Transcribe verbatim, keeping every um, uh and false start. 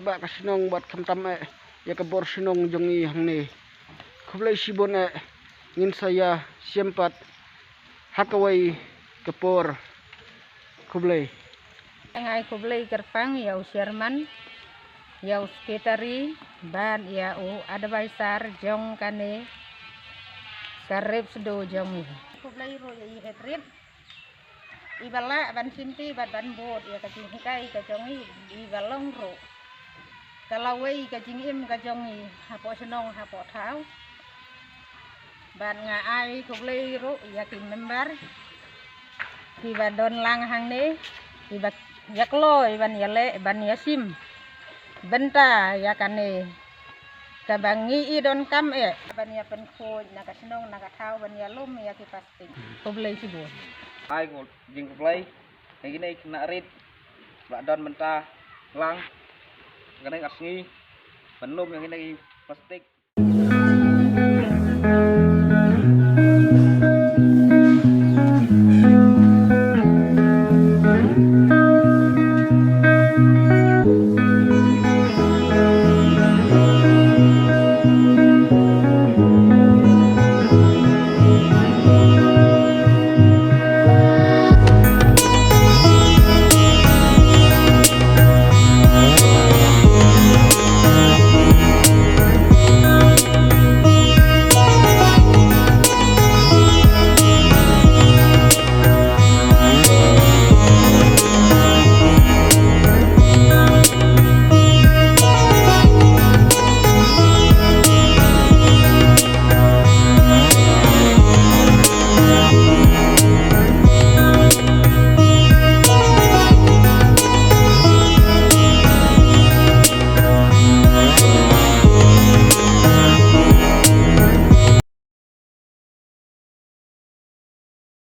Bah ka shnong bad khamtam eh ïa ka bor shnong jong ngi hangne. Khublei shibun eh, ngin sa ïa shem pat ha kawei ka por. Khublei. Nga ai khublei kyrpang ïa u chairman, ïa u secretary bad ïa u advisor jong kane ka rep sdo jong ngi. Khublei ruh ïa i head rep, i ba lah ban shimti bad ban bud ïa ka jinghikai ka jong i, i ba long ruh ka lawei ka jingim ka jong i hapoh shnong hapoh thaw. Bad nga ai khublei ruh ïa ki member ki ba don lang hangne, ki ba ïa kloi ban ïa leh ban ïa shim bynta ïa kane kaba ngi i donkam eh ban ïa pynkhuid na ka shnong na ka thaw ban ïa lum ïa ki plastik. Khublei shibun. Ai ko jingkhublei ïa kine ki khynnah rit ba don bynta lang kane ka sngi ban lum ïa kine ki plastik.